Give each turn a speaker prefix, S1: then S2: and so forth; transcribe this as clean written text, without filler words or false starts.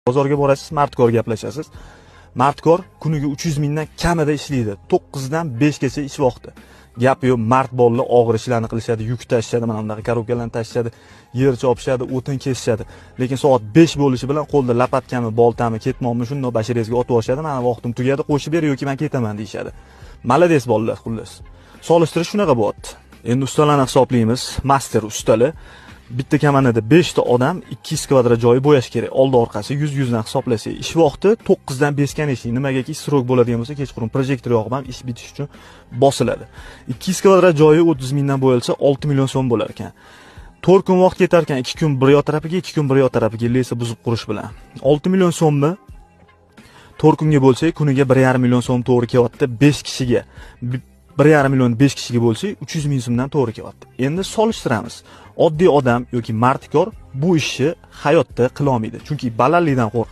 S1: Bozorga borasiz, mardkor gaplashasiz. Mardkor kuniga 300 mingdan kamida ishlaydi. 9 dan 5 gacha ish vaqti. Gap yo'q, mard bolalar og'ir ishlarni qilishadi, yuk tashishadi, mana bunaqa korobkalarni tashishadi, yer chopishadi, o'tin kesishadi. Lekin soat 5 bo'lishi bilan qo'lda lapatkami, boltami, ketmonmi shundoq basharangizga otib yuborishadi. Mana vaqtim tugadi, qo'shib ber yoki men ketaman deyishadi. Молодец bolalar, xullas. Solishtirish shunaqa bo'lyapti. Endi ustalarni hisoblaymiz. Master ustalar bitta kamanada 5 ta odam 200 kvadrat joyi bo'yash kerak. Oldi orqasi 100 100 dan hisoblasak, ish vaqti 9 dan 5 ga ishlaydi. Nimagaki срок bo'ladigan bo'lsa, kechqurun projektor yoqib ham ish bitish uchun bosiladi. 200 kvadrat joyi 30 mingdan bo'yalsa 6 million so'm bo'lar ekan. 4 kun vaqt ketar ekan, 2 kun bir yoq tarafiga, 2 kun bir yoq tarafiga лес buzib qurish bilan. 6 million so'mni 4 kunga bo'lsak, kuniga 1,5 million so'm to'g'ri kelyapti 5 kishiga. 1,5 million 5 kishiga bo'lsak, 300 ming so'mdan to'g'ri kelyapti. Endi solishtiramiz. Oddiy odam yoki mardikor bu ishni hayotda qila olmaydi, chunki balandlikdan qo'rqadi.